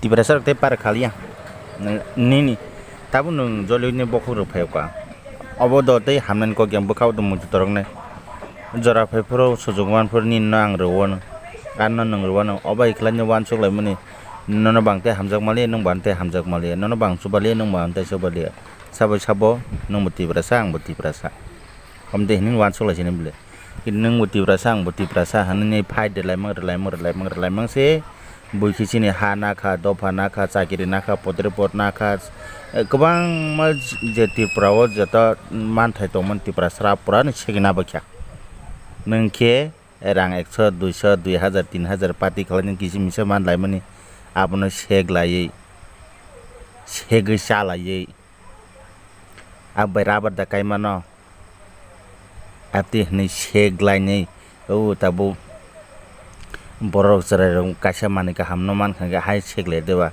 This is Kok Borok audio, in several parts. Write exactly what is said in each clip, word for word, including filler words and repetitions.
Tiprasa rok tei par khaliya nini tabuk nwng jolini bokhok rok phai ka. Obo do tei hamnani kok yang bwkha o tongmung toroknai. Jora phai phuru sujuk man phuru nini no ang rwo no. Ano nwng rwo no. Obo hai khlai no uansuk lai mani. Nono bang tei hamjak maliya, nwng bang tei hamjak maliya. Nono bang chubalia, nwng bang tei chubalia. Sabo sabo nwng bo Tiprasa, ang bo Tiprasa. Om de hini uansuk lai sini bile. Kini nwng bo Tiprasa, ang bo Tiprasa, hwnwi fight rwlaimang, rwlaimang, rwlaimang, rwlaimang se. Bui khe chini ha nakha, dopha nakha, chakiri nakha, podre pod nakha. Eh, kwbangma je Tripura o joto manthai tongmani Tiprasa pura ni segina bakya. Nwng khe rang ekso, duiso, dui hajar, tin hajar pati khlainani kisi misa man laimani abono seg laiwi, segwi cha laiwi. Abai rabar da kaimano. Abtwi hwnwi seg lainai, o tabuk borok chwrairok kaisa manwi kahamno mankha khe hai seg lai deba.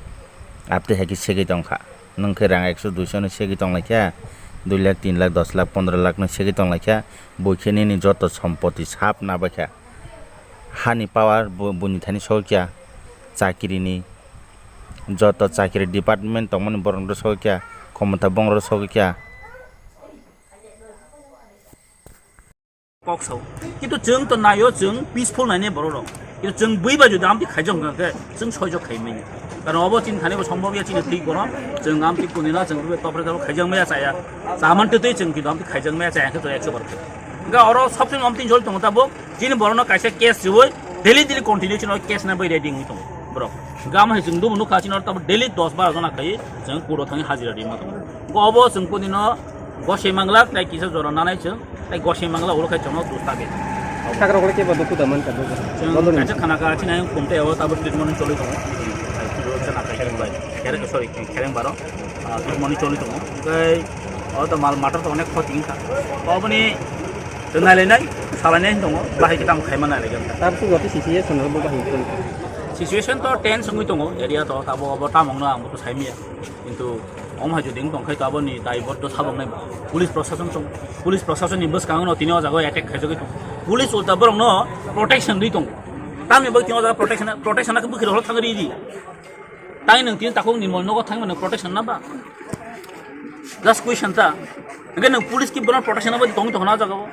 Abtwi hai khe segwi tongkha. Nwng khe rang ekso duiso no segwi tonglaikha, dui lakh, tin lakh, dos lakh, pondro lakh no segwi tonglaikha. Bui khe nini joto sompoti sap nabaikha. Hani power bu-, buini thani sokya, chakirini joto chakiri department tongmani borok rok sokya, khomota bong rok sokya. Kok sao. Kintu chwng to naio, chwng peaceful nainai borok rok. Kintu chwng bui bai jodi amtwi khaijak hwnkha khe chwng soijak khai manya. Karon obo chini thani bo sombhob ya chini thik bono. Chwng amtwi kunina chwng bui topre topre khaijak maya chaya. Chaman twi twi chwng kintu amtwi khaijak maya chaya khe to ekso bar khe. Hwnkhe oro sob somoi amtwi jol tongo tabuk. Chini borokno kaisa case riwi daily daily continue chini case na bai ready wngwi tongo borok. Gam hai chwng dubu nukha chini oro tabuk daily dos baro jona khai chwng court o thangwi hajira rima tongo. Go obo chwng kuni no gosai mangla tai kisa jora nanai chwng tai gosai mangla ulo khai chwngno dus tage. Sakra kole kebo dukhu da man ka dukhu. Chwng kaisa khana ka chini ayung kumte abo tabuk treatment choli tongo. Tai kiro chana kai bai. Kere, sorry, kereng baro. Ah, treatment choli tongo. Kai o to mal matter to onek khoti wngkha. Oboni Tei nailainai, salainai tongo, bahai khe tamo khaima nailaikha. Tabuk joto situation rok bo bahai khe. Situation to tense wngwi tongo, area to tabuk obo tamungno ang bo to saimaya. Kintu omo hai jodi wng tongkhai to aboni daibotto saboknai ba. Police prosason tong, police prosasonni bwskango tini o jaga o attack khaijagwi tongo. Police ulta borokno protection rwi tongo. Tamni bagwi tini o jaga protection, protection khe bwkhirok thangri di. Tai nwng tini takhuk ni mol nogo thangmano protection na ba? Just question ta. Hwnkhe nwng police ki bono protection na ba tong tong na jaga o.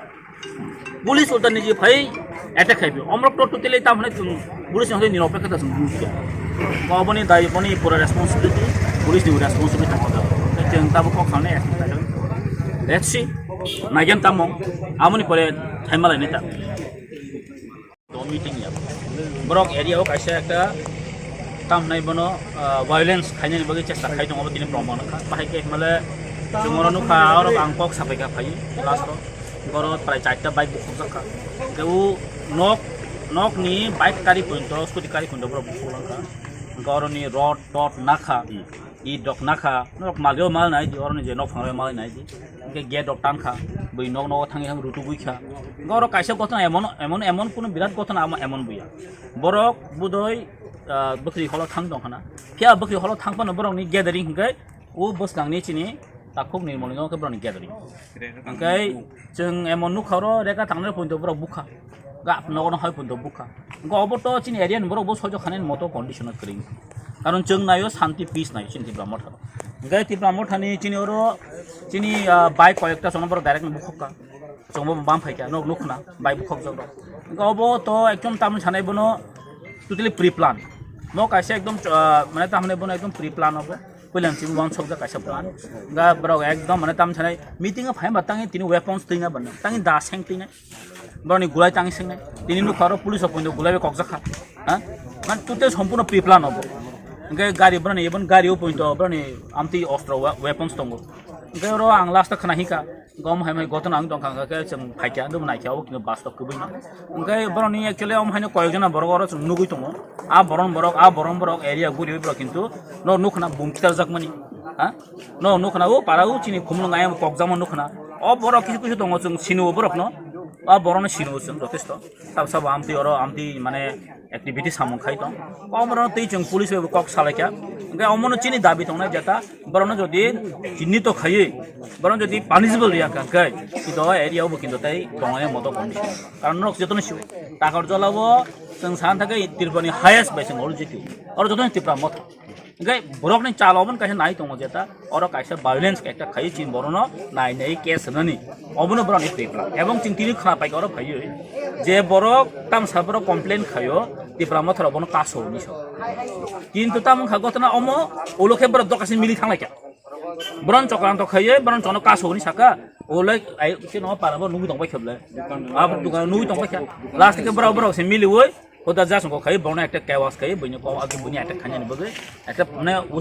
Police ulta niji phai attack khai bi. Omrok to totally tam hwnwi chwng police ni hwnwi nirok pekha ta chwng buji. Oboni dai boni pura responsibility, police ni responsibility tong jaga. Chwng tabuk kok sanai action ta. Let's see. Naigen tamo. Amoni pore thaima lai nai ta. To meeting ya. Borok area o kaisa ekta tam hwnai bono, ah, violence khainani bagwi chesta khai tongo, tini proman wngkha. Bahai khe himale chwng oro nukha, oro ang kok sapai kha phai last o. Borok prai charta bike bukhuk jakha. Ke u nok, nok ni bike kari pointo, scooty kari pointo borok bukhuk langkha. Hwnkhe oro ni rod, rod nakha. It rok nakha, norok malyo mal nai di, oroni je nokphang rok mal nai di. Hwnkhe gate rok tankha, bui nok nogo thangwi thang rutugwi kha. Hwnkhe oro kaisa gothona emon, emon, emon kuno birat gothona amo emon buya. Borok budoi, ah, bwkhri holo thang tong khana. Phiya bwkhri holo thang phano borokni gathering hwnkhe o bwskangni chini takhuk nirmolni nokhe borokni gathering. Hwnkhe chwng emon nukha oro rega tangnai pointo borok bukha. Ga nogo no hai pointo bukha. Hwnkhe obo to chini area ni borok bo soijo khanani moto condition o kwrwi. Karon chwng naio shanti peace naio chini Tipra Motha. Hwnkhe Tipra Motha ni chini oro chini, ah, bike koi ekta chwng borok direct no bukhuk kha. Chwng bo bam phai kha, nok nukha na bike bukhuk jok rok. Hwnkhe obo to ekdom tamni sanai bono totally pre plan. Mo kaisa ekdom, ah, mane tamni bono ekdom pre plan obo. Puilam chini uansukjak kaisa plan. Ga borok ekdom mane tam sanai meeting o phaima tangi tini weapons twina bana. Tangi da seng twina. Borokni gulai tangi sengnai. Tini nukha oro police o pointo gulai bai kokjak kha. Ha? Man tute sompurno pre plan obo. Hwnkhe gari borokni ebon gari o pointo borokni amtwi ostro wa-, weapons tongo. Hwnkhe oro ang last o khna hika. Gom hai mai gothon ang tongkha hwnkhe chwng phaikha, dum naikha o kintu bus to kwbwi no. Hwnkhe borokni actually omo haino koyekjona borok oro chwng nugwi tongo. A boron borok, a boron borok area guri borok kintu no nukna bum kitar jakmani. Ha? No nukna o para o chini khumulwng ayang kokjakma nukna. O borok kisu kisu tongo chwng sini o borokno. O borokno sini o chwng jotesto. Sabo sabo amtwi oro amtwi mane activity samung khai tong. Omo rok twi chwng police bai bo kok salai kha. Hwnkhe omono chini dabi tongnai jeta borokno jodi chinni to khaiwi borokno jodi punishable riya kha hwnkhe kintu o area o bo kintu tei tongnai moto condition. Karon norok jotono sio Takarjala o chwng sana thangkhe Tripura ni highest bai chwng oro jiti. Oro jotono Tipra Motha. Hingke borok ni chalo obo kaisa nai tongo jeta, oro kaisa violence ekta khayo chini borok no nai nai case rwnani, obo no borok ni tepla. Ebong chini tini khna paikha oro phaiyo je borok tamsa borok complain khayo, Tipra Motha rok bono kaso ni so. Kintu tamo kha gotona omo, ulo khe borok dokasi mili thanglaikha. Boron chokranto khaye, boron chono kaso hwnwi saka, o lai ai khe no para bo nugwi tong bai khe bole. Abo dukan nugwi tong bai khe. Last khe borok borok se mili woi, hoda ja song khaye, bono ekta kewas khaye, buini ko agi buini attack khanya ni bagwi. Ekta mane o